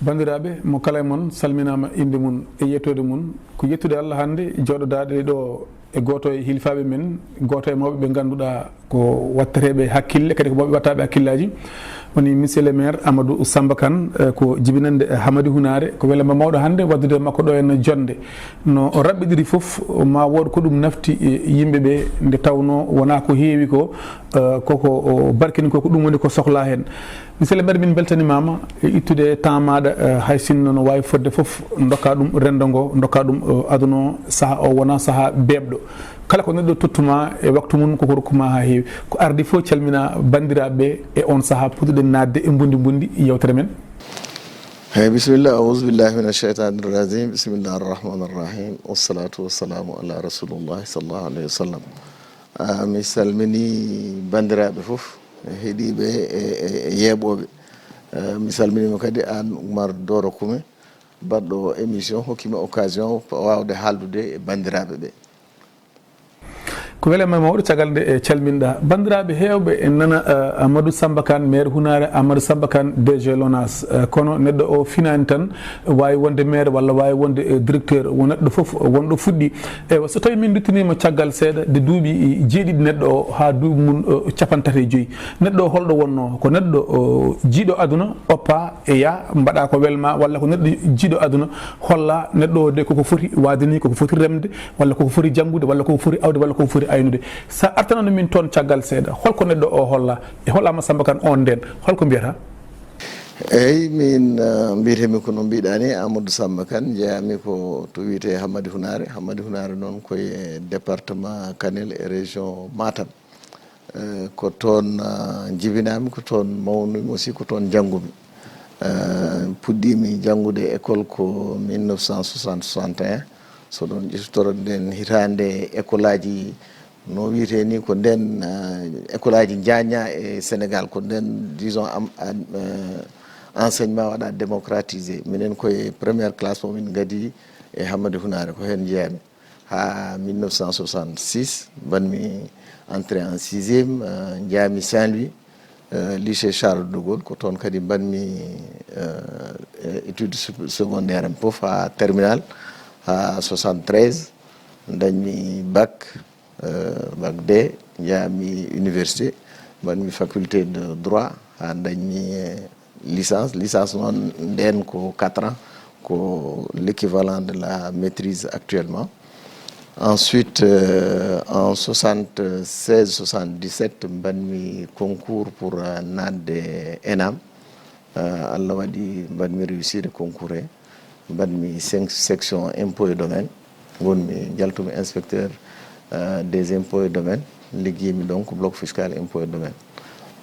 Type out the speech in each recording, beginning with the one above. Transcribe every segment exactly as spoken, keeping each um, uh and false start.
Banndiraaɓe, mo kala e mon salminaama innde mum e yettoode mum. Ko yettude Allah hannde jooɗodaade ɗo e gooto e hilifaaɓe men, gooto e mawɓe ɓe ngannduɗaa ko wattateeɓe hakkille, kadi ko mawɓe wattaaɓe hakkillaaji. Woni monsieur le maire Amadou Samba Kane, eh, ko jibinannde, eh, Hamadi Hunaare. Ko welamma mawɗo hannde waɗdude e makko ɗo henna jonnde. No o raɓɓiɗiri fof, ma wooɗ ko ɗum nafti, eh, yimɓe ɓe, nde tawnoo wonaa ko heewi ko, eh, koko o barkini ko, ko ɗum woni ko sohlaa heen. Monsieur le maire, min mbeltanimaama e ittude temps maaɗa, eh, hay sinno no waawi fodde fof, ndokkaa ɗum renndo ngo, ndokkaa ɗum, eh, aduna o, sahaa o wonaa sahaa beeɓɗo. Kala ko neɗɗo tottuma e waktu mum, koko rokkuma haa heewi. Ko ardi fof, calmina banndiraaɓe ɓe e on sahaa, puɗɗiɗen naatde e mbundi mbundi yewtere men. Hey, bisimilla, auzu billahi min asheytani rajim, bisimillah arrahmani arrahim, wassalatu wassalamu ala rasulillahi sallallahu alayhi wa sallam. Ah, mi salmini banndiraaɓe fof, heɗiiɓe e, e, e yeeɓooɓe. Ah, mi salminima kadi aan Oumar Doro Kume, baɗɗo émission, hokkimi occasion waawde haaldude e banndiraaɓe ɓe. Ko welamma mawɗo caggal nde, e, calminɗa. Banndiraaɓe heewɓe e nana, eh, Amadou Samba Kane, maire Hunaare, Amadou Samba Kane, D G Lonas. Eh, kono neɗɗo o finaani tan waawi wonde maire walla waawi wonde, eh, directeur. Wo neɗɗo fof wonɗo fuɗɗi. Eywa, so tawi min nduttinima caggal seeɗa, de duuɓi jeeɗiɗi neɗɗo o haa duuɓi mum, eh, capanɗe tati e joyi. Neɗɗo o holɗo wonno? Ko neɗɗo, o, jiiɗo aduna, oppa e yaa, mbaɗa ko welma, walla ko neɗɗo jiiɗo aduna, holla neɗɗo o de koko foti waade ni, koko foti remde, walla koko foti janngude, walla koko foti awde, walla koko foti aynude. Sa artanano min toon caggal seeɗa, holko neɗɗo o holla? E hollama Samba Kane on nden, holko mbiyata? Eyyi, min, eh, mbiyetemi ko no mbiɗa ni, Amadou Samba Kane, jeeyami ko to wiyete Hammadi Hunaare. Hammadi Hunaare noon ko e département Kanel e région Matam. Eh, ko toon, ah, jibinami, ko toon mawnumi aussi, ko toon janngumi. Eh, puɗɗimi janngude école ko mille neuf cent soixante, soixante et un. So ɗon ƴettitoren nden hitaande école aji, no wiyete ni, ko nden, ah, école aji njaaña e Sénégal, ko nden, disons, am, am, eh, enseignement waɗa démocratisé. Minen koye première classe o min ngadi e Hammadi Hunaare, ko heen jeeyami. Haa mille neuf cent soixante-six, mbaɗmi entrée en sixième, euh, njaami Saint-Louis, euh, lycée Charles de Gaulle, ko toon kadi mbaɗmi, euh, étude sup-, secondaire am fof haa terminal, haa soixante-treize, ndañmi bac, euh, bac D, njaami université, mbaɗmi faculté de droit, haa ndañmi, euh, licence. Licence noon, nden ko quatre ans, ko l'équivalent de la maîtrise actuellement. Ensuite, euh, en soixante-seize soixante-dix-sept, mbaɗmi concours pour, euh, naatde ENAM. Euh, Allah waɗi mbaɗmi réussir concours he. Mbaɗmi cinq section impôt et domaine. Ngonmi, jaltumi inspecteur, euh, des impôts et domaines. Liggeymi donc bloc fiscal impôt et domaine.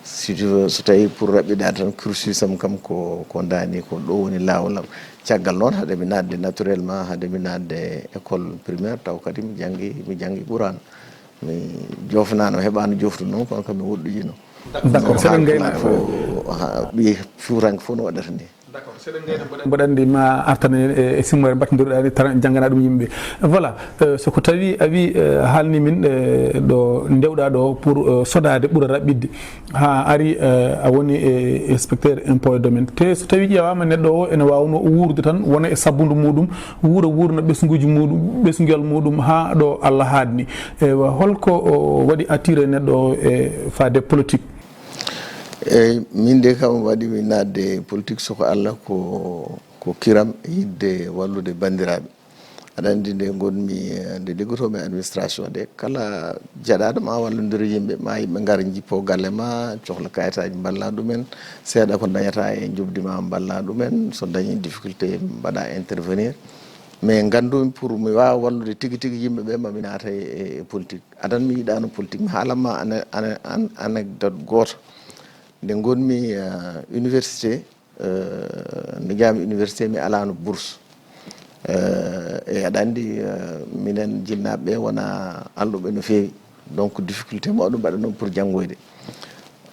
Si tu veux, so tawi pour raɓɓiɗa tan cursus am kam ko, ko ndani ko ɗo woni laawol am. Caggal noon, hade mi naatde naturellement, hade mi naatde école primaire, taw kadi mi janngi, mi janngi Quraan. Mi jofnano, heɓano joftu noon, kono kam mi woɗɗujino. D'accord, seɗen ngayna fof, ha, ɓiye Fuutanke fof no waɗata ni. D'accord, seɗen ngayna, mboɗo, mboɗo anndi ma artan e, e, e simmoore mbattondirɗa ni tan janngana ɗum yimɓe. Voilà, euh, so ko tawi a wi, euh, haalni min, euh, ɗo ndewɗa ɗo pour, euh, sodaade ɓura raɓɓiɗde. Ha ari, euh, a woni e inspecteur impôt et domaine. Te so tawi ƴeewama neɗɗo o ene wawno wuurde tan wona e sabbundu muɗum, wuura wuurna ɓesnguji muɗum, ɓesngel muɗum ha ɗo Allah haadni. Eywa, holko o waɗi attiré neɗɗo o e faade politique? Eyyi, min de kam waɗi mi naatde politique soko Allah ko, ko kiram e yidde wallude banndiraaɓe. Aɗa anndi nde ngonmi, eh, nde liggotomi administration de, kala jaɗaɗo ma wallondir yimɓe, ma yimɓe ngar jippo galle ma, cohla kayitaji mballa ɗumen, seeɗa ko dañata e jubdi ma mballa ɗumen, so dañi difficulté mbaɗa intervenir. Mais nganndumi pour mi waawa wallude tigi tigi yimɓe ɓe, ma mi naata e, e politique. Adan mi yiɗano politique, mi haalanma ane-, ane-, an-, anecdote gooto. Nde ngonmi, eh, université, eh, nde njaami université mi alano bourse. Eh, e aɗa anndi, eh, minen jinnaaɓe ɓe wona alɗuɓe no feewi. Donc difficulté mawɗo mbaɗa noon pour janngoyde.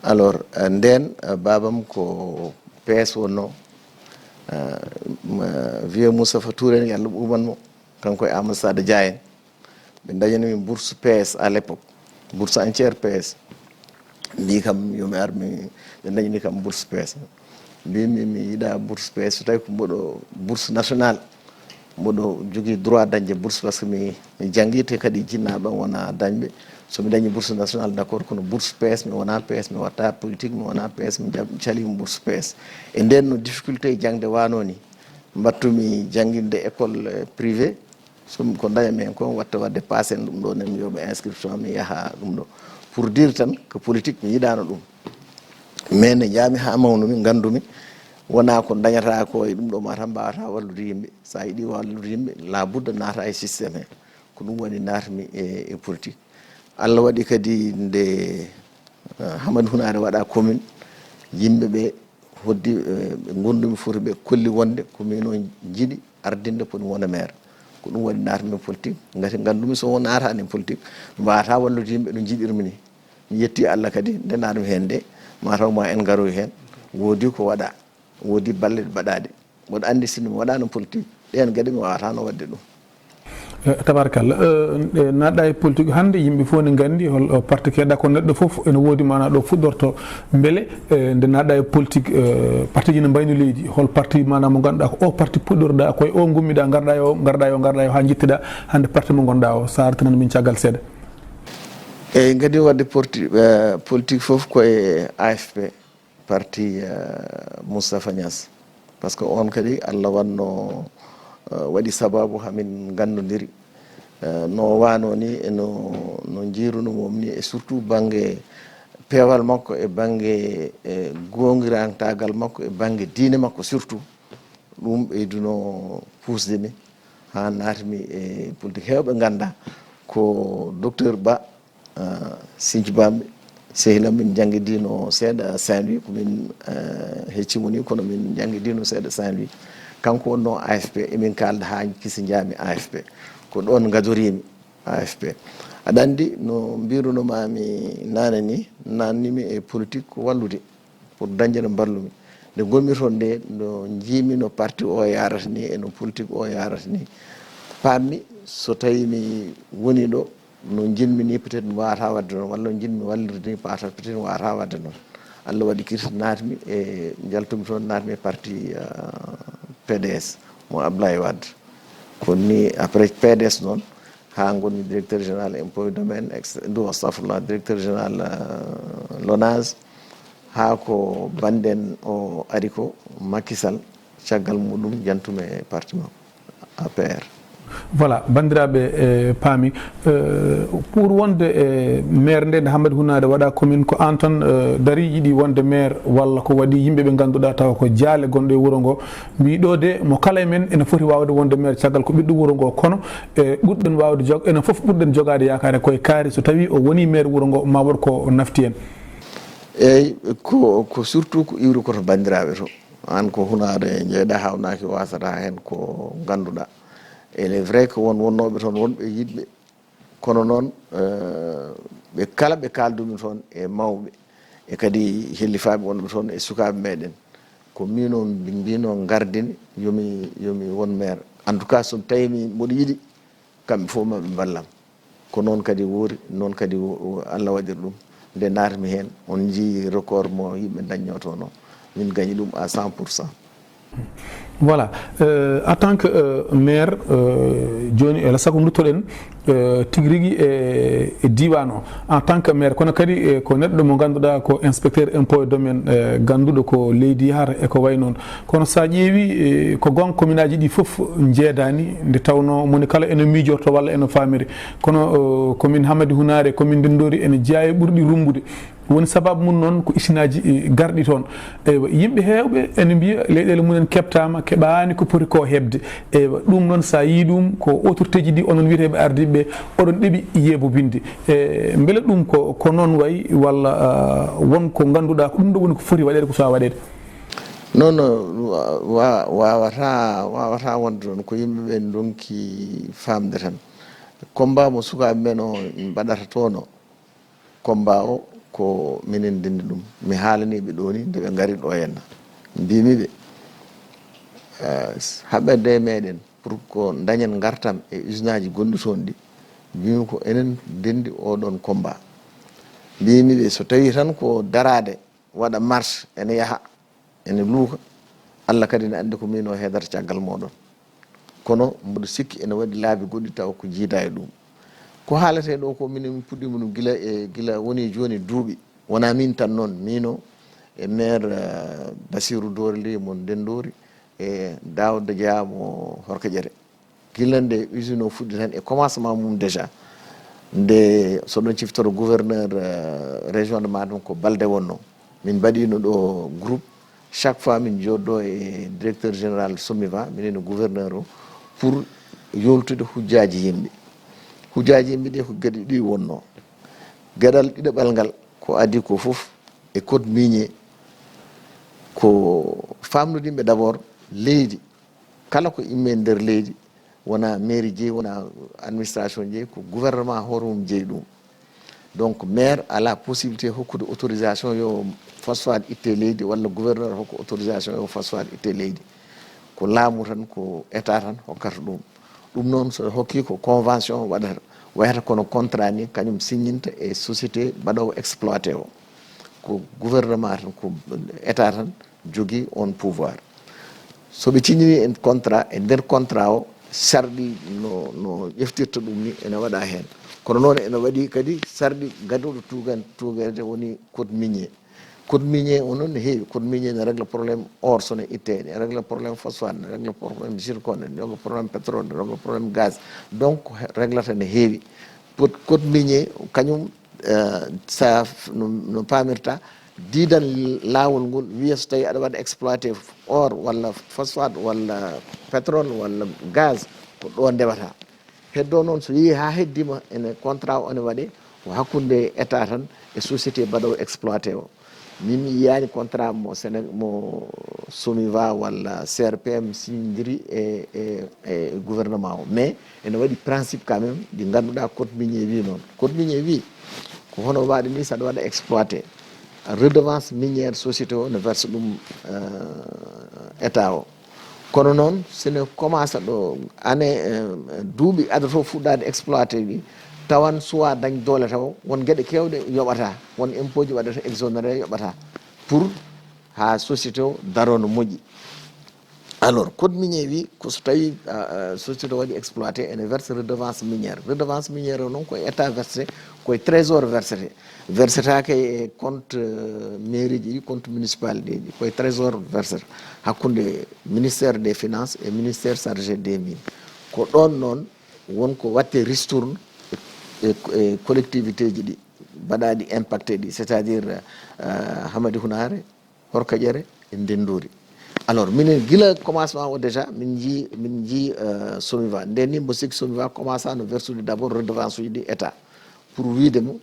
Alors, eh, nden, eh, babam ko P S wonno. Eh, ma-, vieux Moustapha Touré, yo Allah ɓuuban mo. Kanko e Amadou Sada Dia en. Ɓe dañani min bourse P S à l'époque. Bourse entière P S. Mbi kam yo mi ar mi, ɓe dañani kam bourse P S. Mbimi mi yiɗa bourse P S, so tawi ko mboɗo bourse national, mboɗo jogii droit dañde bourse, parce que mi mi janngi, te kadi jinnaaɓe am wona dañɓe. So mi dañi bourse national, d'accord, kono bourse P S, mi wona P S, mi watta politique, mi wona P S, mi jam- calima bourse P S. E nden no difficulté e jaŋde wano ni, mbattumi jannginde école, eh, privé. So mi- ko dañami hen ko, watta wadde passe en ɗum ɗo, nem yoɓe inscription, mi yaha ɗum ɗo. Pour dire tan que politique mi yiɗano ɗum. Mais nde jaami ha mawnumi, ngandumi wona ko dañata ko e ɗum ɗo, ma tan mbawata wallude yimɓe. Sa yiɗi wallude yimɓe, la budda naata e système he. Ko ɗum waɗi naatmi e, e politique. Allah waɗi kadi nde, eh, Hamadi Hunaare waɗa commune, yimɓe ɓe hoddi, eh, ɓe ngondumi foti ɓe kolli wonde ko min on jiɗi ardinde, poti wonde maire. Ko ɗum waɗi naatmi politique. Ngati ngandumi so won naatani politique, mi wawata wallude yimɓe no jiɗirmi ni. Mi yetti Allah kadi nde naatmi hen nde, mataw ma en garoy hen. Woodi ko waɗa, woodi balle ɗe mbaɗaɗe. Mboɗo anndi, sinno mi waɗano politique, ɗen geɗe mi wawatano wadde ɗum. Eh, tabarakallah. Eh, eh, naɗɗa e politique hannde, yimɓe fof ne nganndi hol eh, parti keɗa ko neɗɗo fof ene woodi mana ɗo fuɗɗorto. Mbele eh, nde naɗɗa e politique, eh, parti ji ne mbayno leydi, hol parti mana mo ngannduɗa ko o parti puɗɗorɗa, koye o ngummiɗa, ngarɗa yo ngarɗa yo ngarɗa yo ha jettiɗa hannde parti mo ngonɗa o, sa artinan min caggal seeɗa. Eyyi, kadi wadde porti- eh, politique fof koye A F P, parti, eh, Moustapha Niass. Parce que on kadi Allah wanno, eh, waɗi sababu hamin gandodiri. Eh, no wano ni, e no no jiiruno mom ni, e surtout bangge peewal makko, e bangge, eh, gongirantagal makko, e bangge diine makko surtout. Ɗum ɓeyduno puusde mi ha naatmi e politique. Hewɓe ganda ko docteur Ba, ah, Sinthiou Bamɓe, sehil am, min janggidino seeɗa Saint-Louis, ko min, ah, heccimo ni, kono min janggidino seeɗa Saint-Louis. Kanko wonno A F P, emin kalda ha kisi jaami A F P. Ko ɗon gadorimi A F P. Aɗa andi no mbirunoma mi nane ni, nannimi e politique ko wallude. Pour dañde no mballumi. Nde ngonmi toon nde, no njiimi no parti o yarata ni, e no politique o yarata ni, paammi so tawi mi woni ɗo, no njiɗmi ni, peut-être mi wawata wadde noon, walla no njiɗmi wallirde ni, peut-être mi wawata wadde noon. Allah waɗi kirti, naatmi e, njaltumi toon, naatmi e parti, euh, P D S mo Ablaye Wade. Ko ni après P D S noon, ha ngonmi directeur général impôt et domaine, ex- ɗo, astafurlah, directeur général, euh, Lonase, ha ko bannden o ari ko Macky Sall, caggal muɗum jantumi e parti makko, A P R. Voilà, bandiraɓe, eh, paami. Eh, pour wonde e maire nde, nde Hammadi Hunaare waɗa commune, ko an tan, eh, dari, yiɗi wonde maire, walla ko waɗi yimɓe ɓe ganduɗa tawa ko jaale gonɗo e wuro ngo, mbi ɗo de mo kala e men ene foti wawde wonde maire caggal ko ɓiɗɗo wuro ngo, kono, eh, ɓurɗen wawde jog- enen fof ɓurɗen jogade yakare koye kaari, so tawi o woni maire wuro ngo, ma waɗ ko nafti en. Eyyi, ko, ko surtout ko iwri ko to bandiraɓe to. An ko Hunaare jeyɗa, hawnaki wasata hen ko ganduɗa. Il est vrai que won wonnoɓe toon, wonɓe yiɗɓe, kono noon, eh, ɓe kala ɓe kaldumi toon e mawɓe, e kadi hellifaɓe wonɓe toon e sukaɓe meɗen, ko min o mbi- mbino gardini yomi, yomi won maire. En tout cas, so tawi mi mboɗo yiɗi, kamɓe fof maɓe mballam. Ko noon kadi woori, noon kadi wo- wo- Allah waɗiri ɗum. Nde naatmi heen, on njii record mo yimɓe daññotono, min gañi ɗum à cent pour cent. Voilà. Euh, en tant que, euh, maire, euh, joni ela sago duttoɗen, euh, tigi rigi e, e diwan o, en tant que maire, kono kadi, eh, ko neɗɗo mo ganduɗa ko inspecteur impôt et domaine, eh, ganduɗo ko leydi yahata e ko way noon. Kono sa ƴeewi, eh, ko gonga commune aji ɗi fof jeedani, nde tawno moni kala ene miijorto walla ene famiri. Kono, eh, commune Hammadi Hunaare, commune Ndindoori ene jeeya e ɓurɗi rumbude. Woni sababu mum noon ko usinaji, eh, garɗi toon. Eywa, yimɓe heewɓe ene mbiya leyɗeele mumen keɓtama, keɓaani ko poti ko heɓde. Eywa, ɗum noon sa yii ɗum ko autorité ji ɗi onon wiyeteɓe ardiɓe ɓe, oɗon ɗeɓi yeebobinde. E, mbele ɗum ko, ko noon wayi walla, ah, won ko ganduɗa ko ɗum ɗo woni ko foti waɗede, ko suwa waɗede? Non, non, wa- wa- wawata, wawata wonde ɗon, ko yimɓe ɓe donki famde tan. Combat mo sukaɓe men o mbaɗata toon o, combat o ko minen ndenndi ɗum. Mi haalaniɓe ɗo ni nde ɓe ngari ɗo henna. Mbimi ɓe, eh, haɓɓerde e meɗen pour ko dañen ngartam e usinaji gonɗi toon ɗi. Mbimi ko enen ndenndi oɗon combat. Mbimi ɓe so tawi tan ko darade waɗa marche ene yaha, ene luuka. Allah kadi ne anndi ko miin o heedata caggal mooɗon. Kono mboɗo sikki ene waɗi laabi goɗɗi tawa ko jiidaa e ɗum. Ko haaletee ɗo ko minen min puɗɗiima ɗum gila e, gila woni jooni duuɓi. Wonaa miin tan noon, miino e maire, eh, Bassirou Dorli mo Ndenndori e Daouda Dia mo Horkadiéré. Gila nde usine o fuɗɗi tan e commencement mum déjà, nde so ɗon ciftoro gouverneur, eh, région de Matam ko Balde wonno. Min mbaɗino ɗo groupe, chaque fois min jooɗo e directeur général Somiva, minen e gouverneur o, pour yoltude hujjaaji yimɓe. Hujjaaji yimɓe ɗi ko geɗe ɗi wonno. Geɗal ɗiɗaɓal ngal ko adi ko fof e code minier, ko famnudimɓe d'abord leydi kala ko imme nder leydi, wona mairie jeeyi, wona administration jeeyi, ko gouvernement hoore mum jeeyi ɗum. Donc maire ala possibilité hokkude autorisation yo phosphate itte leydi, walla gouverneur hokku autorisation yo phosphate itte leydi. Ko laamu tan, ko état tan hokkata ɗum. Ɗum noon so hokki ko convention waɗata, wayata kono contrat ni kañum signinte e société baɗowo exploité o. Ko gouvernement tan, ko état tan jogii on pouvoir. So ɓe ciñini en contrat, e nder contrat o sarɗi no, no ƴeftirta ɗum ni ene waɗa heen. Kono noon ene waɗi kadi sarɗi gaduɗo tuugan-, tuugede woni code minier. Code minier o noon ne heewi. Code minier ne régla problème or so ne itte, ne régla problème phosphate, ne régla problème zircon, ne régla problème pétrole, ne régla problème gaz. Donc reglata ne heewi. Pot-, code minier kañum, eh, sa f-, no, no paamirta, diidan laawol ngol wiya so tawi aɗa waɗa exploité or walla phosphate walla pétrole walla gaz, ko ɗo ndewata. Heddo noon so yehi haa heddima ene contrat o ene waɗe ko hakkunde état tan e société baɗowo exploité o. Min mi yiyaani contrat mo Séné-, mo Somiva walla C R P M signidiri e, e, e gouvernement o, mais ene waɗi principe quand même ɗi ngannduɗaa code minier wi noon. Code minier wi ko hono waɗi ni saɗa waɗa exploité, redevance minière société o ne verse ɗum, euh, état o. Kono noon sene commence ɗo année, euh, duuɓi adato fuɗɗaade exploité ɗi, tawan suwa dañ doole taw, won geɗe kewɗe yoɓata, won impôt ji waɗata exonéré yoɓata pour haa société o daro no moƴƴi. Alors code minier wi ko so tawi, ah, ah, société o waɗi exploité ene verse redevance minière. Redevance minière o noon ko état verse, koye trésor versete. Versetake e compte, euh, mairie ji ɗi, compte municipal ɗi, koye trésor versete hakkunde ministère des finances et ministère chargé des mines. Ko ɗon noon won ko watte ristourne e, e collectivité ji ɗi mbaɗaɗi impacté ɗi, c'est-à-dire, euh, Hamadi Hunare, Horkadiéré e Ndenndori. Alors minen gila commencement o déjà min jii, min jii, euh, Somiva. Nden ni mbo sikki Somiva commence no versude d'abord redevance uji ɗi état pour wiide mo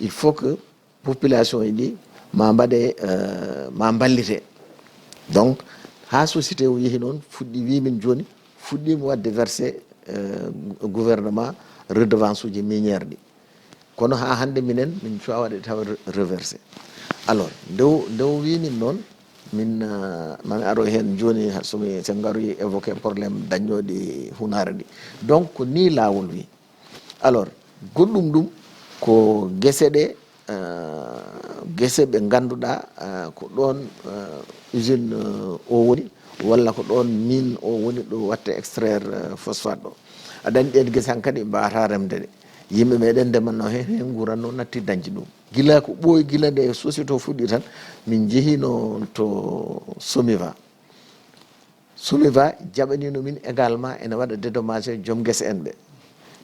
il faut que population ji ɗi ma mbaɗe, euh, ma mballite. Donc haa société o yehi noon fuɗɗi wi min jooni fuɗɗima waɗde versé, euh, gouvernement redevance uji minière ɗi. Kono haa hannde minen min cuwa waɗde tawa re-, reversé. Alors nde o, nde o wi min noon min, euh, mami aro heen jooni ha somi, so ngaroyi évoqué problème dañooɗi Hunare ɗi. Donc ko ni laawol wi. Alors goɗɗum ɗum ko gese ɗe, euh, gese ɓe ngannduɗaa, euh, ko ɗoon, euh, usine, euh, o woni, walla ko ɗoon mine o woni ɗo watte extraire, euh, phosphate ɗo. Aɗa anndi ɗeen gese hankadi ɓe mbaawata remde ɗe. Yimɓe meɗen ndemanno heen, heen nguuranno natti dañde ɗum. Gila ko ɓooyi, gila nde société o fuɗɗi tan, min njehino to Somiva. Somiva jaɓanino min également ene waɗa dédommagé joom gese en ɓe.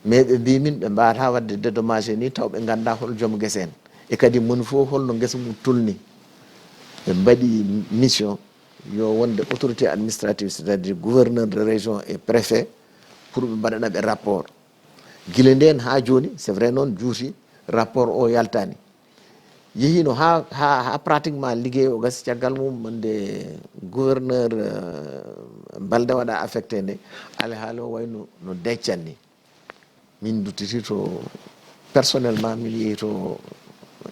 Mais ɓe mbi min ɓe mbaawata waɗde dédommagé ni taw ɓe ngannda hol joom gese en. E kadi moni fof holno gese mum tolni. Ɓe mbaɗi mission yo wonde autorité administrative, c'est-à-dire gouverneur de région et préfet, pour ɓe mbaɗana ɓe rapport. Gila ndeen haa jooni, c'est vrai noon juuti, rapport o yaltaani. Yehiino haa, haa, haa pratiquement liggey o gasi, caggal mum nde gouverneur, euh, Balde waɗa affecté nde, alhaali o wayno no deccan ni. Min duttiti to, personnellement, min yehi to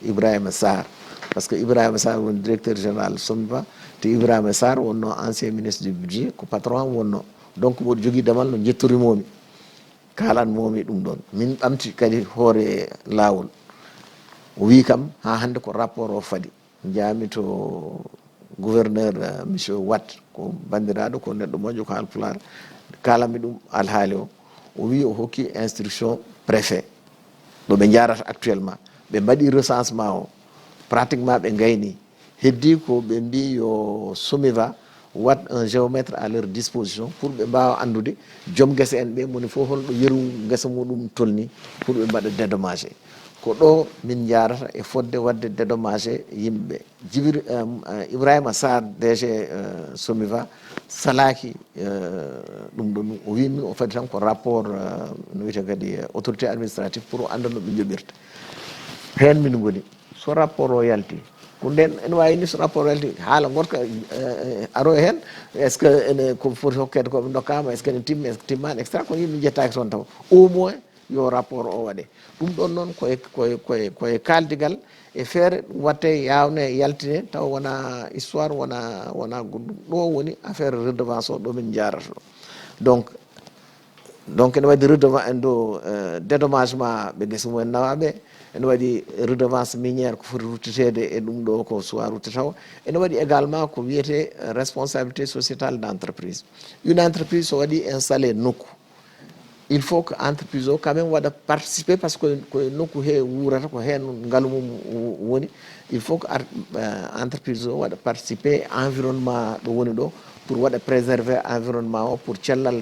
Ibrahima Sarr. Parce que Ibrahima Sarr woni directeur général Somiva, te Ibrahima Sarr wonno ancien ministre du budget, ko patron am wonno. Donc mboɗo jogii damal no njettorimomi. Kaalanmomi ɗum ɗon. Min ɓamti kadi hoore laawol. O wi kam, haa hannde ko rapport o fadi. Njaami to Gouverneur, euh, monsieur Watt, ko banndiraaɗo, ko neɗɗo moƴƴo, ko Haalpulaar, kaalanmi ɗum alhaali o. O wi o hokki instruction préfet ɗo ɓe njaarata actuellement. Ɓe mbaɗi recensement o, pratiquement ɓe ngayni. Heddi ko ɓe mbi yo Somiva wat un géomètre à leur disposition pour ɓe mbaawa anndude joom gese en ɓe, moni fof holɗo yeru ngesa muɗum tolni, pour ɓe mbaɗa dédommagé. Ko ɗo min njaarata e fodde waɗde dédommagé yimɓe ɓe. Jibril, em, eh, Ibrahima Sarr, D G, eh, Somiva, salaaki, eh, ɗum ɗon. O wi min o fadi tan ko rapport, eh, no wiyetee kadi, eh, autorité administrative pour o annda no ɓe njoɓirta. Heen min ngoni. So rapport o yalti, ko nden ene waawi ni, so rapport o yalti, haala ngotka, eh, eh, aro heen, est-ce que ene ko foti hokkeede ko ɓe ndokkaama, est-ce que ene timmi, est-ce que timmaani, et cetera. Kono yimɓe njettaaki toon taw. Au moins, yo rapport o waɗe. Ɗum ɗon noon koye, koye, koye, koye kaaldigal e feere ɗum watte, yaawnee, yaltinee, taw wonaa histoire, wonaa, wonaa goɗɗum. Ɗo woni affaire redevance o, ɗo min njaarata ɗo. Donc, donc ene waɗi redevance, en ɗo, eh, dédommagement ɓe gese mumen nawaaɓe, ene waɗi redevance minière ko foti rutteteede e ɗum ɗo ko suwaa ruttete taw. Ene waɗi également ko wiyetee, eh, responsabilité sociétale d'entreprise. Une entreprise so waɗi installé nokku, il faut que entreprise o quand même waɗa participer, parce que koye, koye nokku he wuurata, ko heen ngalu mum wo-, woni. Il faut que ar-, euh, entreprise o waɗa participer environnement ɗo woni ɗo, pour waɗa préserver environnement o, pour cellal,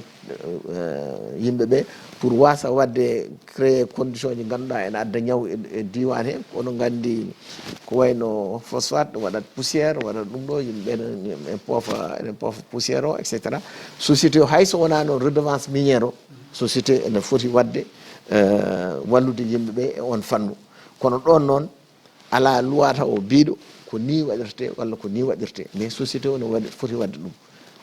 euh, yimɓe ɓe, pour waasa waɗde créer condition ji ngannduɗaa ene adda ñaw e, e diiwaan he. Oɗon nganndi ko wayno phosphate, waɗat poussière, waɗat ɗum ɗo, yimɓe ɓe ene, ene poofa, ene poofa poussière o, et cetera. Société o, hay so wonaa noon redevance minière o, société ene foti waɗde, eh, wallude yimɓe ɓe e on fannu. Kono ɗoon noon, alaa luwaa taw o biiɗo ko nii waɗirtee walla ko nii waɗirtee, mais société o ne waɗi, foti waɗde ɗum.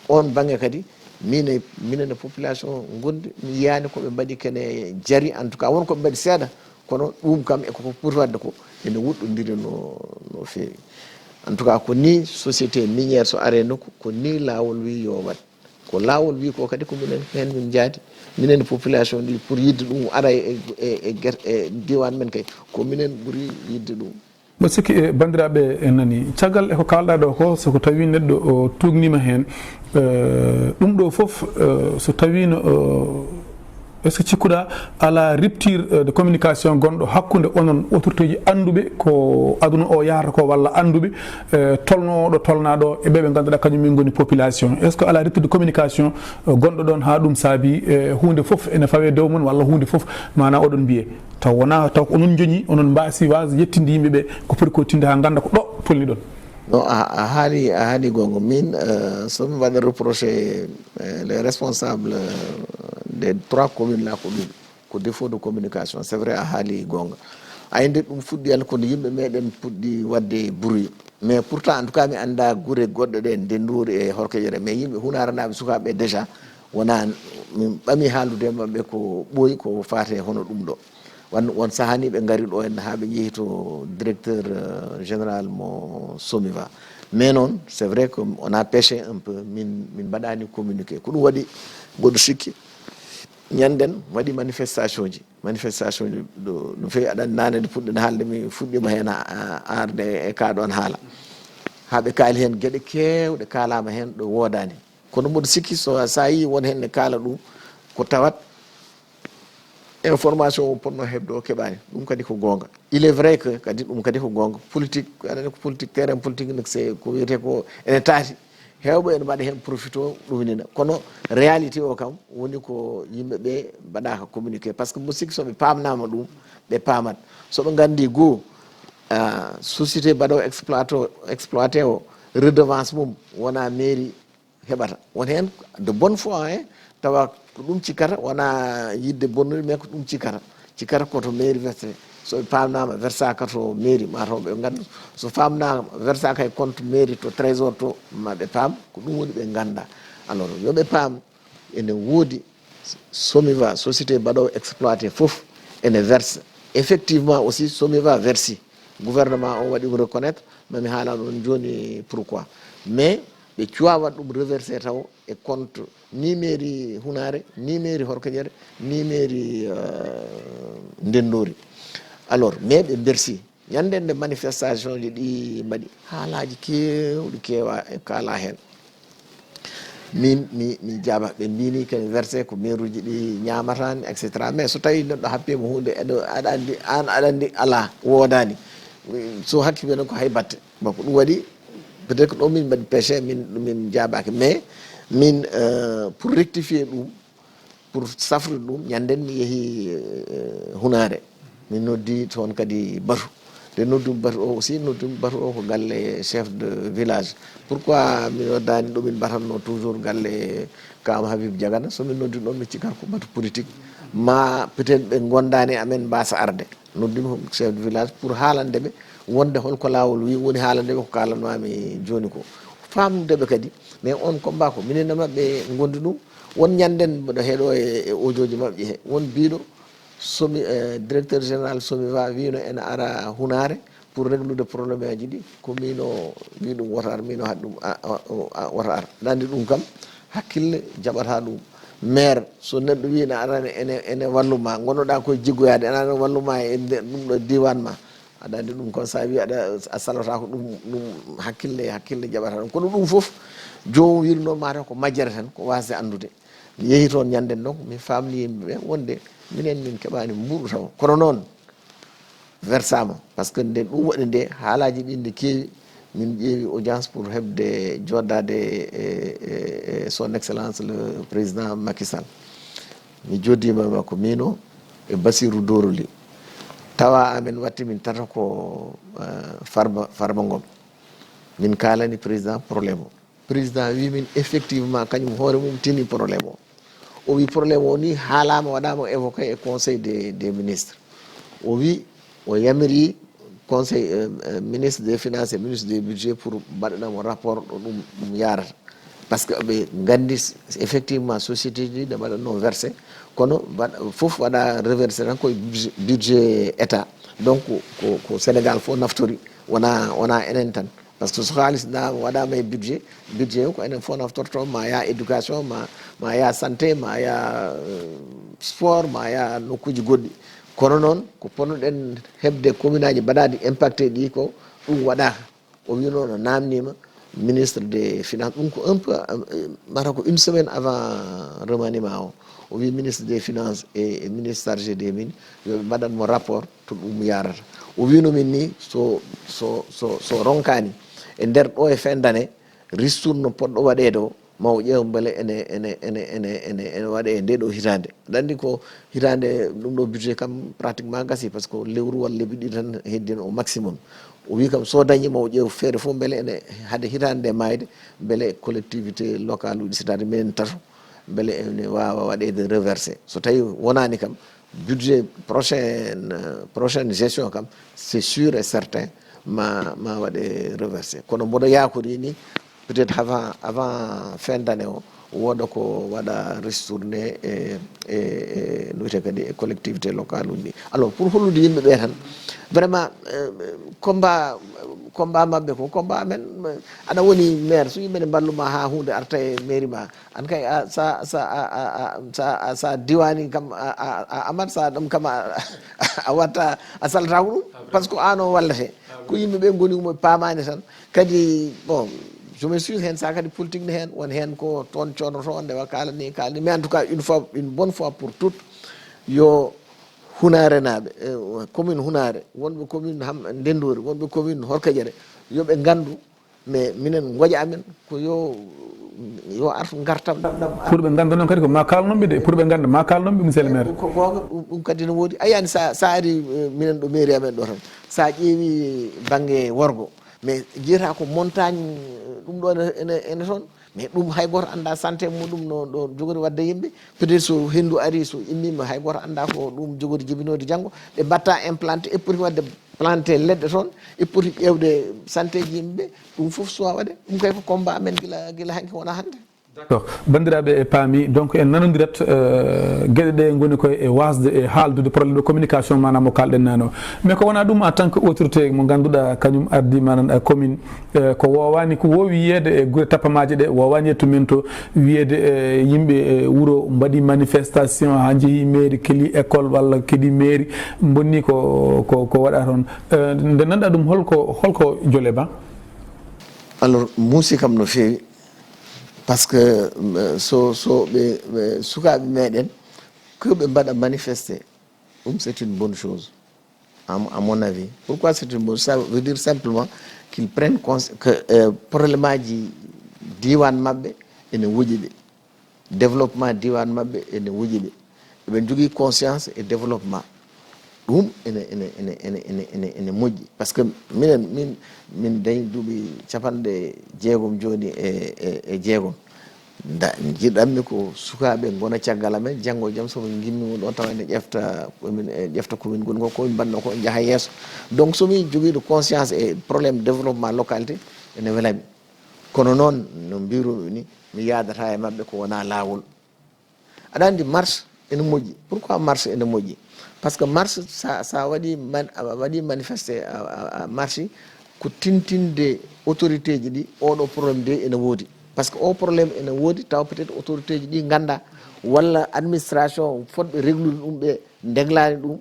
Oon baŋnge kadi, min e, minen e population ngonndi, mi yiyaani ko ɓe mbaɗi kene jari, en tout cas, won ko ɓe mbaɗi seeɗa, kono ɗum kam e ko ko poti waɗde ko, ene woɗɗondiri no, no feewi. En tout cas, ko nii société minière so aree nokku, ko nii laawol wi yo waɗ. Ko laawol wi ko kadi ko minen heen min njaadi, minen e population ndi, pour yiɗde ɗum ara e, e, e ger-, e diiwaan men kay, ko minen ɓuri yiɗde ɗum. Mboɗo sikki, e, banndiraaɓe en nani. Caggal e ko kaalɗaa ɗo ko, so ko tawi neɗɗo o tuugniima heen, e, ɗum ɗo fof, e, so tawiino, e, est-ce que cikkuɗaa alaa rupture, e, de communication gonɗo hakkunde onon autorité ji annduɓe ko aduna o yahata ko, walla annduɓe, e, tolno ɗo tolnaa ɗo e ɓe ɓe ngannduɗaa kañum en ngoni population? Est-ce que alaa rupture de communication, e, gonɗo ɗoon haa ɗum saabi, e, huunde fof ene fawee dow mon, walla huunde fof maanaa oɗon mbiyee? Taw wonaa, taw ko onon njoñi, onon mbaasi waas yettinde yimɓe ɓe ko poti ko tinde haa ngannda ko ɗo tolni ɗon. Non, a, a haali, a haali goonga. Min, euh, so mi waɗa reproché, euh, les responsables, euh, des trois communes là, ko ɗum, ko défaut de communication. C'est vrai, a haali goonga. Ay nde ɗum fuɗɗi, alko nde yimɓe meɗen puɗɗi waɗde bruit. Mais pourtant, en tout cas, mi annda gure goɗɗe ɗe, Ndenndori e Horkejere. Mais yimɓe Hunaare naaɓe, sukaaɓe déjà, wonaa, min ɓami haalude e maɓɓe ko ɓooyi, ko faate hono ɗum ɗo. Wan-, won sahaa ni ɓe ngari ɗo en haa ɓe njehi to directeur, euh, général mo Somiva. Mais noon, c'est vrai que on a pêché un peu, min, min mbaɗaani communiqué. Ko ɗum waɗi, mboɗo sikki, ñanden waɗi manifestation ji. Manifestation ji ɗo no feewi, aɗa anndi naane nde puɗɗen haalde, mi fuɗɗiima heen a-, a-, arde e kaa ɗoon haala. Haa ɓe kaali heen geɗe keewɗe, kaalaama heen ɗo woodaani. Kono mboɗo sikki so, so a yii won heen ne kaala ɗum, ko tawat information o potnoo heɓde o keɓaani. Ɗum kadi ko goonga. Il est vrai que kadi ɗum kadi ko goonga. Politique, aɗa anndi ko politique, terrain politique ne, c'est ko wiyetee ko ene taati. Heewɓe ene mbaɗa heen profito ɗumnina. Kono réalité o kam woni ko yimɓe ɓe mbaɗaaka communiqué. Par ce que mboɗo sikki so ɓe paamnaama ɗum, ɓe paamat. So ɓe nganndi goo, ah, société mbaɗo exploito, exploité o, redevance mum wonaa mairie heɓata. Won heen de bonne foi, hein, tawa ko ɗum cikkata, wonaa yiɗde bonnude, mais ko ɗum cikkata. Cikkata ko to mairie verse. So ɓe paamnaama versaaka to mairie, ma taw ɓe nganndu. So faamnaama versaaka e compte mairie to trésor to, ma ɓe paam, ko ɗum woni ɓe ngannda. Alors, yo ɓe paam, ene woodi Somiva, société mbaɗo exploité fof, ene verse. Effectivement aussi, Somiva versi. Gouvernement o waɗi ɗum reconnaître, ma mi haala ɗum jooni pourquoi. Mais ɓe cuwaa waɗ ɗum reversé taw e compte ni mairie Hunaare, ni mairie Horkejere, ni mairie, euh, Ndenndori. Alors, mais ɓe mbersi. Ñande nde manifestation ji ɗi mbaɗi, haalaaji keewɗi keewa kaala heen. Min mi mi jaaba, ɓe mbini ken verse ko mairuji ɗi ñamatani, et cetera. Mais so tawi neɗɗo happima hunde, eɗo aɗa andi, an aɗa andi ala, wodani. So hakkille noon ko hay batte. Bon, ko ɗum waɗi, peut-être que ɗo min mbaɗi péché, min min jaabaki. Mais min, euh, pour rectifier ɗum, pour safrude ɗum, ñanden mi yeehi, euh, Hunare. Min noddi toon kadi Batu. Nde noddumi Batu o aussi, noddumi Batu o ko galle chef de village. Pourquoi mi noddani ɗo min mbaɗatno toujours galle Kama Habib Diagana? So min noddi ɗon, mi cikkat ko Batu politique. Ma peut-être ɓe gondani amen mbasa arde. Noddumi chef de village pour haalande ɓe wonde holko laawol wi, woni haalande ɓe ko kaalanmami joni ko. Famnude ɓe kadi, mais on combat ko minen e maɓɓe gondi ɗum. Won ñanden mboɗo heɗo e, e audioji maɓɓe he, won biɗo somi, eh, directeur général Somiva wino ene ara Hunare pour réglude problème aji ɗi, ko mino wi ɗum woto ar, mino haɗ ɗum a, a, a, woto ar. Aɗa andi ɗum kam, hakkille jaɓata ɗum. Maire, so neɗɗo wi ne arani ene, ene walluma, gonoɗa koye jiggoyade, ene arani walluma e nder ɗum ɗo diwan ma, aɗa andi ɗum kon, sa wi aɗa, a salata ko ɗum, ɗum hakkille, hakkille jaɓata ɗum. Kono ɗum fof, jomum wirno mataw ko majjere tan, ko wasde andude. Mi yeehi toon ñanden, donc mi famni yimɓe ɓe wonde minen min keɓani mbuɗu taw. Kono noon, versama, parce que nde ɗum waɗi nde, haalaji ɗin ne keewi. Min ƴeewi audience pour heɓde joɗɗade e, e, e son excellence le président Macky Sall. Mi joddima e makko, mino e Bassirou Doroli. Tawa amen watti min tata ko, eh, Farba, Farba Ngom. Min kalani président problème o. Président wi min effectivement kañum hoore mum tini problème o. O wi problème o ni haalama, waɗama évoqué e conseil des, des ministres. O wi o yamiri conseil, euh, euh, ministre des finances et ministre des budgets pour mbaɗanamo rapport ɗo ɗum, ɗum yarata. Parce que ɓe gandi s-, effectivement société ji ne mbaɗanno versé, kono mbaɗ-, fof waɗa reversé tan koye budget, budget état. Donc ko, ko Sénégal fof naftori, wona, wona enen tan. Parce que so haalis na waɗama e budget, budget o ko enen fof naftorto, ma ya éducation, ma, ma ya santé, ma ya, euh, sport, ma ya nokkuji goɗɗi. Kono noon ko ponoɗen heɓde commune aji mbaɗaɗi impacté ɗi ko ɗum waɗaka. O wino no namnima ministre des finances, ɗum ko un peu, euh, mata ko une semaine avant remaniement o. O wi ministre des finances et, et ministre chargé des mines, yoɓe mbaɗanmo rapport to ɗum yarata. O wino min ni so, so, so, so ronkani e nder ɗo e fin d'année, ristourne poɗɗo waɗede o, ma o ƴeew beele ene, ene, ene, ene, ene, ene waɗe e nde ɗo hitande. Aɗa andi ko hitande ɗum ɗo budget kam pratiquement gasi, parce que lewru walla lebbi ɗiɗi tan heddino au maximum. O wi kam so dañi ma o ƴeew feere fof beele ene haade hitande nde mayde, beele collectivité locale uji, c'est-à-dire minen tato, beele ene wawa waɗede reversé. So tawi wonani kam, budget prochaine, euh, prochaine gestion kam, c'est sûr et certain ma, ma waɗe reversé. Kono mboɗo yakori ni, peut-être avant, avant fin d'année o, wooda ko waɗa ristourné e, e, e, no wiyete kadi e collectivité locale uji ɗi. Alors, pour hollude yimɓe ɓe tan, vraiment, euh, combat, combat maɓɓe ko combat amen. Aɗa woni maire, so yimɓe ne mballuma ha hunde arta e mairie ma, an kay a, sa, sa, a, a, a, sa, a, sa diwani kam a, a, a amat, sa ɗum kam a, a watta, a saltako ɗum, parce que an o wallete. Ko yimɓe ɓe goni mo pamani tan. Kadi, bon, je m'excuse, hen sa kadi politique ne hen, won hen ko toon codoto, ndewa kala ni, kala ni. Mais en tout cas, une fois, une bonne fois pour toutes, yo Hunare naɓe, eh, commune Hunare, wonɓe commune Ham Ndendori, wonɓe commune Horkadiéré, yoɓe gandu, mais minen goƴa amen ko yo, yo artu gartam ɗam, ɗam. Pour ɓe ganda noon kadi ko ma kalnomɓe de, pour ɓe ganda ma kalnomɓe, monsieur le maire. Ko goonga, ɗum, ɗum kadi ne woodi. A yiyani sa, sa ari, eh, minen ɗo mairie amen ɗo tan, sa ƴeewi banggue worgo, mais jiyata ko montagne, eh, ɗum ɗo ene, ene, ene toon. Mais ɗum hay goto anda santé muɗum no ɗo jogori wadde yimɓe. Peut-être so hendu ari, so immima, hay goto anda ko ɗum jogori jibinode janggo. Ɓe mbatta implanté, eɓɓori wadde planté leɗɗe toon, eɓɓori ƴewde santé ji yimɓe. Ɗum fof suwa waɗe. Ɗum kay ko combat amen gila, gila hanki wona hande. D'accord. Banndiraaɓe, e paami, donc en nanondirat, euh, geɗe ɗe ngoni koye e wasde e haaldude problème de communication, maanaam mo kaalɗen nano. Mais ko wona ɗum, en tant que autorité mo ngannduɗaa kañum ardi maanaam, euh, commune, euh, ko wowani, ko wowi yiyeede e gure tappamaaje ɗe, wowani yettu min to, wiyeede, euh, yimɓe, euh, wuro mbaɗi manifestation, haa njehi mairie, keli école walla kedi mairie, bonni ko, ko, ko waɗa toon. Euh, nde nanɗa ɗum, holko, holko jole ba? Alors, muusi kam no feewi, parce que, euh, so, so ɓe, ɓe, sukaaɓe meɗen, que ɓe mbaɗa manifester, ɗum c'est une bonne chose, à, à mon avis. Pourquoi c'est une bonne? Ça veut dire simplement qu'ils prennent conscience que, euh, problème aji diwan maɓɓe ene woƴi ɓe, développement diwan maɓɓe ene woƴi ɓe, eɓe jogii conscience e développement. Ɗum ene ene ene ene ene ene ene moƴƴi, parce que minen, min, min dañi duuɓi capanɗe jeegom jooni e e e jeegom. Da, jiɗanmi ko sukaaɓe ngona caggal amen, janngo e jam, so min ngimmima ɗo tawa ene ƴefta komin, e ƴefta komin ngoni ko, komin mbanno ko, jaha yeeso. Donc so min jogiiɗo conscience e problème développement localité, ene welami. Kono noon, no mbiruɗo ni, mi yaadata e maɓɓe ko wona laawol. Aɗa anndi, marche ene moƴƴi. Pourquoi marche ene moƴƴi? Parce que marche, sa, sa waɗi man, a waɗi manifesté, a, a, a marche, ko tintinde autorité ji ɗi, oɗo problème de ene woodi. Parce que o problème ene woodi, taw peut-être autorité ji ɗi ngannda, walla administration fotɓe réglude ɗum ɓe ndeglani ɗum.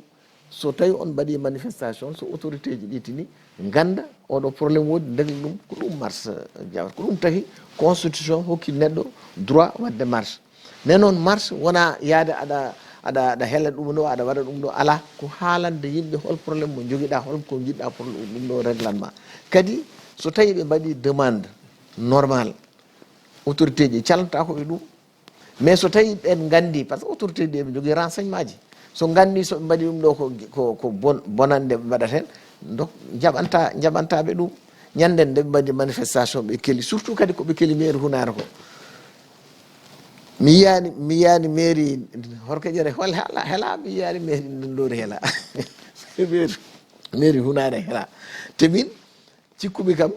So tawi on mbaɗi manifestation, so autorité ji ɗi tini, ngannda oɗo problème woodi, ndegla ɗum, ko ɗum marche, jawata. Ko ɗum taki constitution hokki neɗɗo droit waɗde marche. Mais noon, marche wona yaade aɗa, aɗa, aɗa hela ɗum ɗo, aɗa waɗa ɗum ɗo, alaa. Ko haalande yimɓe hol problème mo jogiɗa, hol ko jiɗɗa problème ɗum ɗo réglanement. Kadi so tawi ɓe mbaɗi demande normal, autorité ji calanta ko ɓe ɗum. Mais so tawi ɓen nganndi, parce que autorité ji eɓe jogii renseignement ji, so nganndi so ɓe mbaɗi ɗum ɗo ko, ko, ko bon, bonande ɓe mbaɗata heen, donc jaɓanta, jaɓanta ɓe ɗum. Ñande nde ɓe mbaɗi manifestation, ɓe keli, surtout kadi ko ɓe keli mairie Hunaare ko. Mi yiyani, mi yiyani mairie Horkeƴere hol hela, hela, mi yiyani mairie Ndori hela. Mairie, mairie Hunaare hela. Te min, cikkumi kam,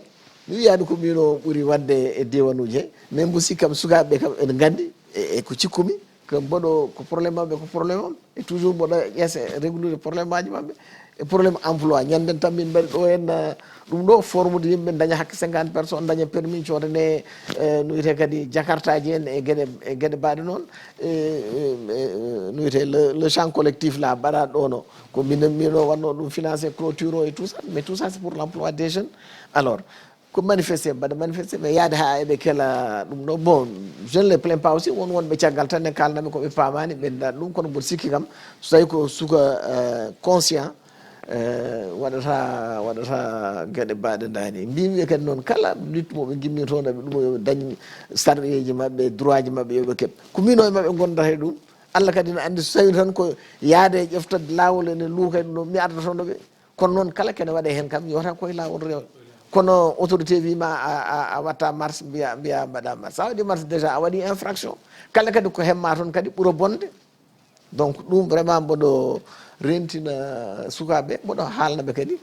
mi wiyani ko min o ɓuri wadde e diwanuji he, mais mbo sikkam sukaaɓe kam ene nganndi e, e ko cikkumi, ko mboɗo, ko problème maɓɓe, ko problème am, e toujours mboɗo ƴeesa e réglude problème aji maɓɓe, e problème emploi. Ñanden tan min mbaɗi ɗo henna, ɗum ɗo formude yimɓe daña hakke cinquante personnes, daña permis, coodane, e, no wiyete kadi jakartaji en e geɗe, e geɗe mbaɗe noon, e, e, e, no wiyete le, le champ collectif la mbaɗa ɗo no, ko minen, min o wanno ɗum financé clôture o et tout ça, mais tout ça c'est pour l'emploi des jeunes. Alors, ko manifesté, mbaɗa manifesté, mais yaade ha eɓe kela ɗum ɗo. Bon, je ne les plains pas aussi, won wonɓe caggal tan ne kalnami ko ɓe paamani, ɓe nda ɗum, kono mboɗo sikki kam, so tawi ko suka, euh, conscient, euh, waɗata, waɗata geɗe mbaɗe ndani. Mbimi ɓe kadi noon, kala nit mo ɓe gimmi toon, ɓe ɗum yo dañ sarɗiyeji maɓɓe, droit ji maɓɓe, yoɓe keɓ. Ko min o e maɓɓe gondata e ɗum. Allah kadi ne anndi, so tawi tan ko yaade e ƴeftorde laawol ene luuka e ɗum ɗo, mi ardotono ɓe. Kono noon, kala kene waɗe heen kam, yewta koye laawol rewa. Kono autorité wima a, a, a watta marche, mbiya, mbiya mbaɗa marche. Sa waɗi marche déjà, a waɗi infraction. Kala kadi ko hemma toon kadi ɓura bonde. Donc ɗum vraiment mboɗo rentina sukaaɓe, mboɗo haalna ɓe kadi.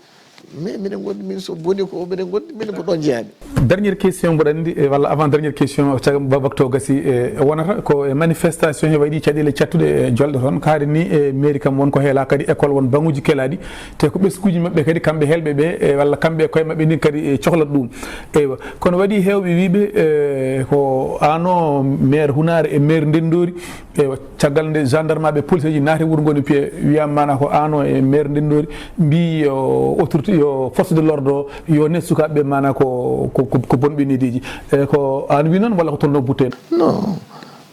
Mais minen gondi, min so boni ko minen gondi, minen ko ɗon jeyaani. Dernière question, mboɗo anndi, e, walla avant dernière question, cagam ba waktu o gasi, e, wonata ko e manifestation he waɗi caɗeele cattuɗe e jolɗe toon. Kaari ni e mairie kam won ko heela, kadi école won baŋuji kelaɗi. Te ko ɓeskuji maɓɓe kadi, kamɓe helɓe ɓe, e, walla kamɓe e koye maɓɓe ndin kadi, e, cohlata ɗum. Eywa, kono waɗi hewɓe wiɓe, e, ko ano maire Hunaare e maire Ndendori, eywa, caggal nde gendarme aɓe police ji naati wuro ngo ne piye, wiyama mana ko ano e maire Ndendori, mbi yo autorité, yo force de l'ordre o, yo ne sukaɓe mana ko, ko, ko, ko bonɓe nediji. E, ko an wi noon walla ko tolno butte? Non,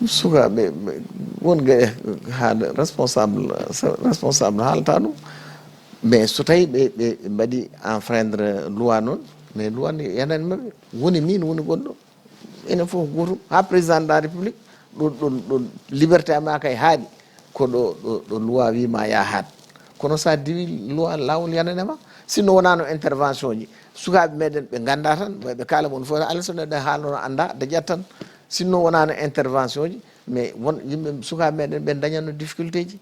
sukaɓe, won ga ha responsable, responsable haalta ɗum. Mais so tawi ɓe, ɓe mbaɗi enfreindre loi noon, mais loi ni yanani maɓɓe. Woni min, woni goɗɗo, enen fof ko gootum. Ha président de la république, ɗo, ɗo, ɗo liberté ama kay haaɗi, ko ɗo, ɗo, ɗo loi wima ya haat. Kono sa diwi loi, lawol yananema. Sinno wonano intervention ji, sukaɓe meɗen ɓe ganda tan, ɓe kala mon fof, alaa so neɗɗo haalnono anda, dañat tan. Sinno wonano intervention ji, mais won yimɓe, sukaɓe meɗen ɓe dañatno difficulté ji.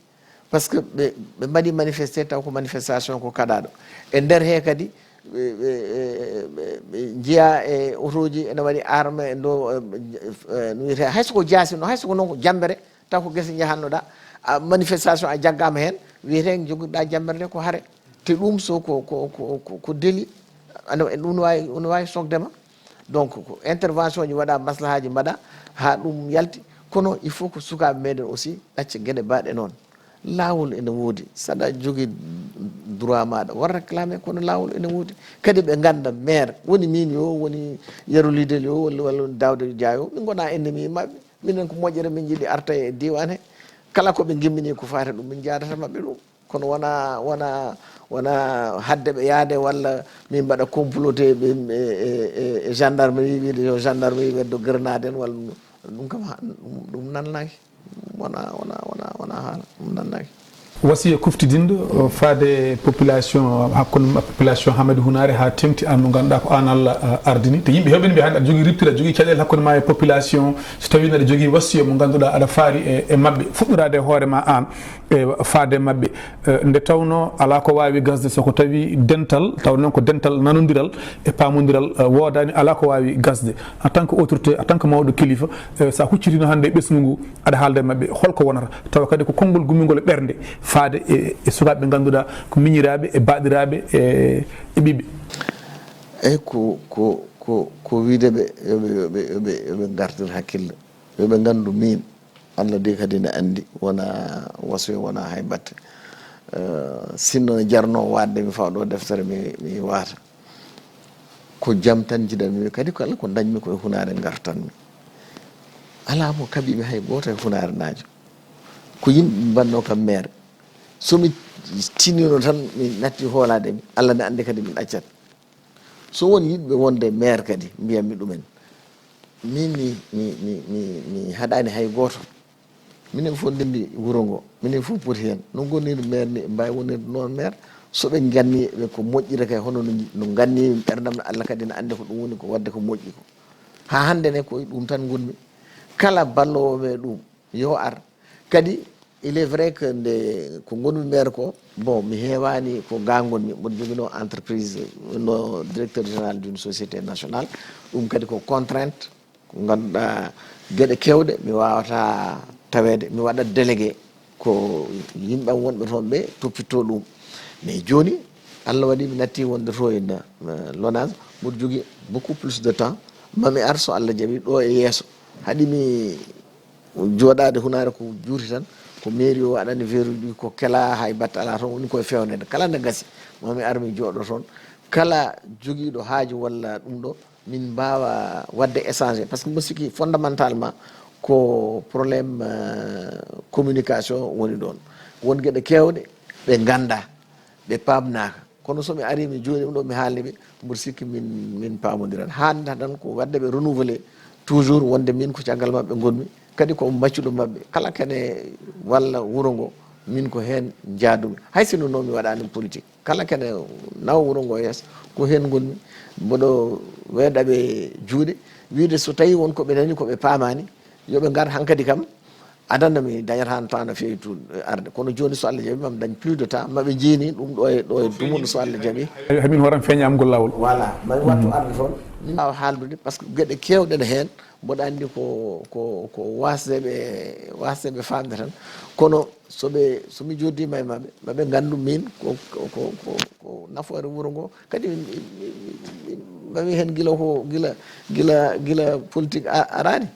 Par ce que ɓe, ɓe mbaɗi manifesté, taw ko manifestation ko kaɗaɗo. E nder he kadi, ɓe njiya e otoji ene waɗi arme e ndo, no wiyete, hay soko jaasi no, hay soko noon ko jambere, taw ko gese njahannoɗa. Manifestation a jaggama hen, wiyete joguiɗa jambere nde ko hare. Te ɗum so ko ko ko ko deli, ɗum wawi ɗum wawi sokde ma. Donc ko intervention ji mbaɗa, maslahaji mbaɗa ha ɗum yalti. Kono il faut ko sukaɓe meɗen aussi ɗacca gueɗe baɗe noon. Laawol ene woodi, saɗa jogii droit maɗa war réclamer, kono laawol ene woodi. Kadi ɓe ngannda maire woni min yo, woni Yero Lidel yo, walla walla woni Daouda Dia yo, min ngona ennemi maɓɓe. Minen ko moƴƴere min njiɗi arta e diwan he. Kala ko ɓe ngimmini ko faati ɗum, min jaadata maɓɓe ɗum. Kono wona wona wona hadde ɓe yaade walla min mbaɗa comploté ɓe e gendarmerie, wiide yo gendarmerie weddo grenade en walla ɗum kam ɗum nannaki. Wona wona wona wona haala ɗum nannaki. Wasiya kuftidinɗo faade population, hakkunde population Hamadi Hunaare haa teŋti aan mo ngannduɗaa ko aan Allah ardini. Te yimɓe heewɓe ne mbiya hannde aɗa jogii riptira, aɗa jogii caɗeele hakkunde ma e population, so tawii aɗa jogii wasiya mo ngannduɗaa aɗa faari e maɓɓe, fuɗɗoraade e hoore ma aan e faade maɓɓe. Nde tawnoo alaa ko waawi gasde so ko tawii dental, taw noon ko dental nanondiral e paamondiral woodaani, alaa ko waawi gasde. En tant que autorité, en tant que mawɗo kilifa, so a huccitiino hannde e ɓesngu ngu, aɗa haalda e maɓɓe, hol ko wonata? Tawa kadi ko konngol gummingol e ɓernde faade e sukaaɓe ɓe ngannduɗaa ko miñiraaɓe e baaɗiraaɓe e ɓiɓɓe. Eyi, ko ko ko ko wiide ɓe yoɓe yoɓe yoɓe yoɓe ngartir hakkille, yoɓe nganndu min Allah de kadi ne anndi wona wasoy wona hay batte. Sinno ne jarno waatde mi fawa ɗo deftere mi mi waata. Ko jam tan njiɗanmi, kadi ko Allah ko dañmi koye hunaare ngartanmi. Alaa mo kaɓimi hay gooto e hunaare naajo. Ko yimɓe mbanno kam maire. So mi tinino tan mi natti hoolaade mi, Allah ne anndi kadi mi ɗaccat. So won yiɗɓe wonde maire kadi mbiyammi ɗumen. Min mi mi mi mi mi haɗani hay gooto. Minen fof ndenndi wuro ngo, minen fof poti heen. No ngonnir maire ni, en mbaawi wonirde noon maire. So ɓe nganni ɓe ko moƴƴi rek, hono no no nganni ɓerndam no, Allah kadi no anndi ko ɗum woni ko waɗde ko moƴƴi ko. Haa hannde ne ko e ɗum tan ngonmi. Kala balloowo e ɗum yo ar. Kadi il est vrai que nde ko ngonmi maire ko, bon, mi heewaani ko ga ngonmi, mboɗo joginoo entreprise, no directeur général d'une société nationale. Ɗum kadi ko contrainte. Ko ngannduɗaa geɗe keewɗe mi waawata taweede, mi waɗat délégué ko yimɓe am wonɓe toon ɓe toppitto ɗum. Mais jooni Allah waɗi mi natti wonde to e lonase, mboɗo jogii beaucoup plus de temps. Mami ar so Allah jaɓi ɗo e yeeso. Haɗi mi jooɗaade hunaare ko juuti tan, ko mairie o waɗani verruji ɗi ko kela, hay batte alaa toon, woni koye fewnede. Kala nde gasi mami ar mi jooɗo toon. Kala jogiiɗo haaju walla ɗum ɗo, min mbaawa waɗde échanger, parce que mboɗo sikki fondamentalement ko problème communication woni ɗoon. Won geɗe keewɗe ɓe ngannda, ɓe paamnaaka, kono so mi ari mi jooɗi ɗum ɗo mi haalni ɓe, mboɗo sikki min min paamondiran. Haannata tan ko waɗde ɓe renouveler toujours wonde min ko caggal maɓɓe ngonmi, kadi ko maccuɗo maɓɓe kala kene walla wuro ngo, min ko heen njaadumi, hay sinno noon mi waɗaani politique. Kala kene nawa wuro ngo yeeso, ko heen ngonmi. Mboɗo weeɗa ɓe juuɗe, wiyde so tawii won ko ɓe nani ko ɓe paamaani, yo ɓe ngar hankadi kam. Adana mi dañata no tan no feewi tu arde, kono jooni so Allah jaɓi mami dañ plus de temps, maɓe jeeni ɗum ɗo e ɗo e dumunna so Allah jaɓi. Hamin hooram feeña am ngol laawol. Voilà, mami wattu arde toon. Min mbaawa haaldude par ce que geɗe keewɗe ne heen. Mboɗo anndi ko ko ko wasde ɓe wasde ɓe faamde tan, kono so ɓe so mi jooddima e maɓɓe maɓe nganndu min ko ko ko ko nafoore wuro ngo. Kadi mami heen gila ko gila gila gila politique arani.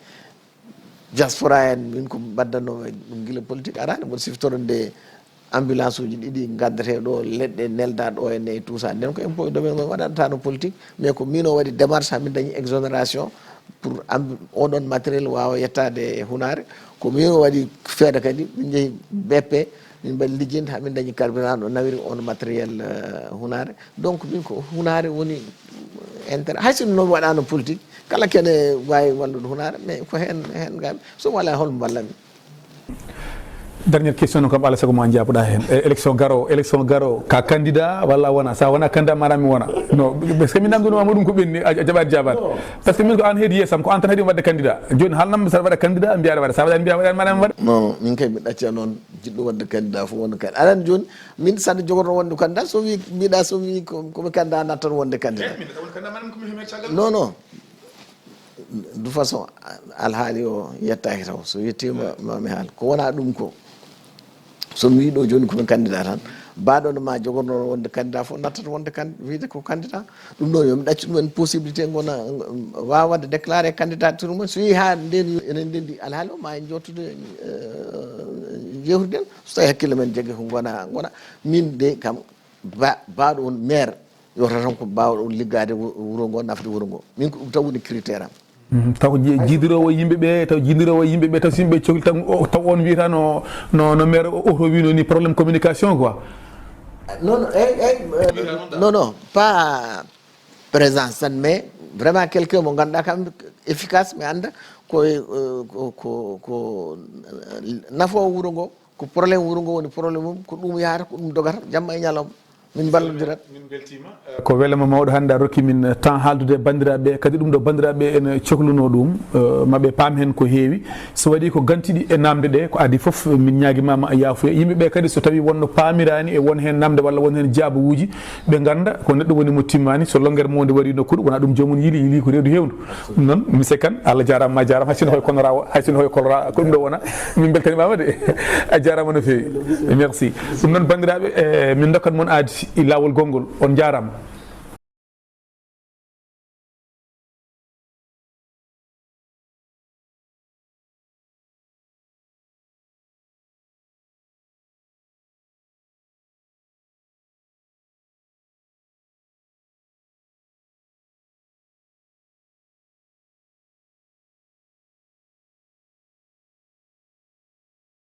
Diaspora en min ko mbaddannooɓe ɗum gila politique arani, mboɗo siftoro nde ambulance uji ɗiɗi ngaddete ɗo, leɗɗe nelda ɗo e nde e tout ça. Nden ko impôt e domaine ngo waɗatano politique, mais ko min o waɗi démarche hamin dañi exonération pour oɗon matériel wawa yettade e hunare. Ko min o waɗi feeda kadi, min jeehi B P, min mbaɗi lijjinde hamin dañi carburant ɗo nawiri on matériel hunare. Donc min ko hunare woni intérêt, hay sinno noon waɗano politique, kala kene wawi wallude hunare, mais ko hen hen gami so wala holmo wallami. Dernière question noon kam, alaa sago ma jaaboɗa heen. E, élection garo, élection garo, ka candidat walla wona? Sa wona candidat, maɗa mi wona. No, parce que min namdunoma ɗum ko ɓenni, a, a jaɓat, jaɓat. Parce que min ko an heedi yeesam, ko an tan heedi wadde candidat. Joni haalnam saɗa waɗa candidat, mbiyaɗa waɗa. Sa waɗani, mbiya waɗani, maɗa mi waɗa. Non, min kay mi ɗacca noon, jiɗɗo wadde candidat fof wona candidat. Aɗa andi joni, min saɗa jogorno wonde candidat, so wi, mbiɗa so wi ko, komi candidat, nattan wonde candidat. Non, non. De toute façon, alhaali o yettaaki taw. So yettiima, ma mi haal. Ko wona ɗum ko, so mi wii ɗo jooni ko mi candidat tan, baɗono ma jogorno wonde candidat fof nattat wonde can-, wiide ko candidat. Ɗum ɗo yo mi ɗaccu ɗum en possibilité ngona, waawa wadde déclaré candidature mum. So yehi haa nden, enen ndendi alhaali o, ma en jottude, eh, jewtude. So tawi hakkille men jaggi ko ngona, ngona. Min de kam, ba-, baɗo on maire, yo tan ko baawɗo on liggaade wu-, wuro ngo, nafde wuro ngo. Min ko ɗum tan woni critère am. Mhm. Taw ko ji-, jiidiroowo yimɓe ɓe, taw jiidiroowo yimɓe ɓe, taw so yimɓe cohli tan, o, taw on wiyata no, no, no maire o, oto wino ni, problème communication quoi. Non, non, eyyi, eyyi, euh, non, non, pas présence tan, mais vraiment quelqu'un mo ngannduɗaa kam efficace, mi annda ko, euh, ko, ko, ko, euh, nafoowo wuro ngo, ko problème wuro ngo woni problème mum, ko ɗum yahata, ko ɗum dogata, jamma e ñalawma. Min mballodirat. Min mbeltiima. Ko welama mawɗo hannde a rokki min temps haaldude e banndiraaɓe, kadi ɗum ɗo banndiraaɓe ene cohluno ɗum, eh, maɓe paam heen ko heewi. So waɗi ko gantiɗi e namde ɗe, ko adii fof min ñaagimaama yaafuya. Yimɓe ɓe kadi so tawi wonno paamiraani e won heen namde walla won heen jaabawuuji, ɓe ngannda ko neɗɗo woni mo timmaani. So longere mawde waɗi nokkuɗo, wona ɗum joomum yili, yili ko reedu heewndu. Ɗum noon, monsieur Kane, Allah jaaraama, ma jaaraama. Hay sinno hoy kono rawa, hay sinno hoy kolora, ko ɗum ɗo wona. Min mbeltanimaama de. A jaaraama no feewi. Merci. Ɗum noon, banndiraaɓe, eh, min ndokkat mon aadi e laawol gonngol. On jaaraama.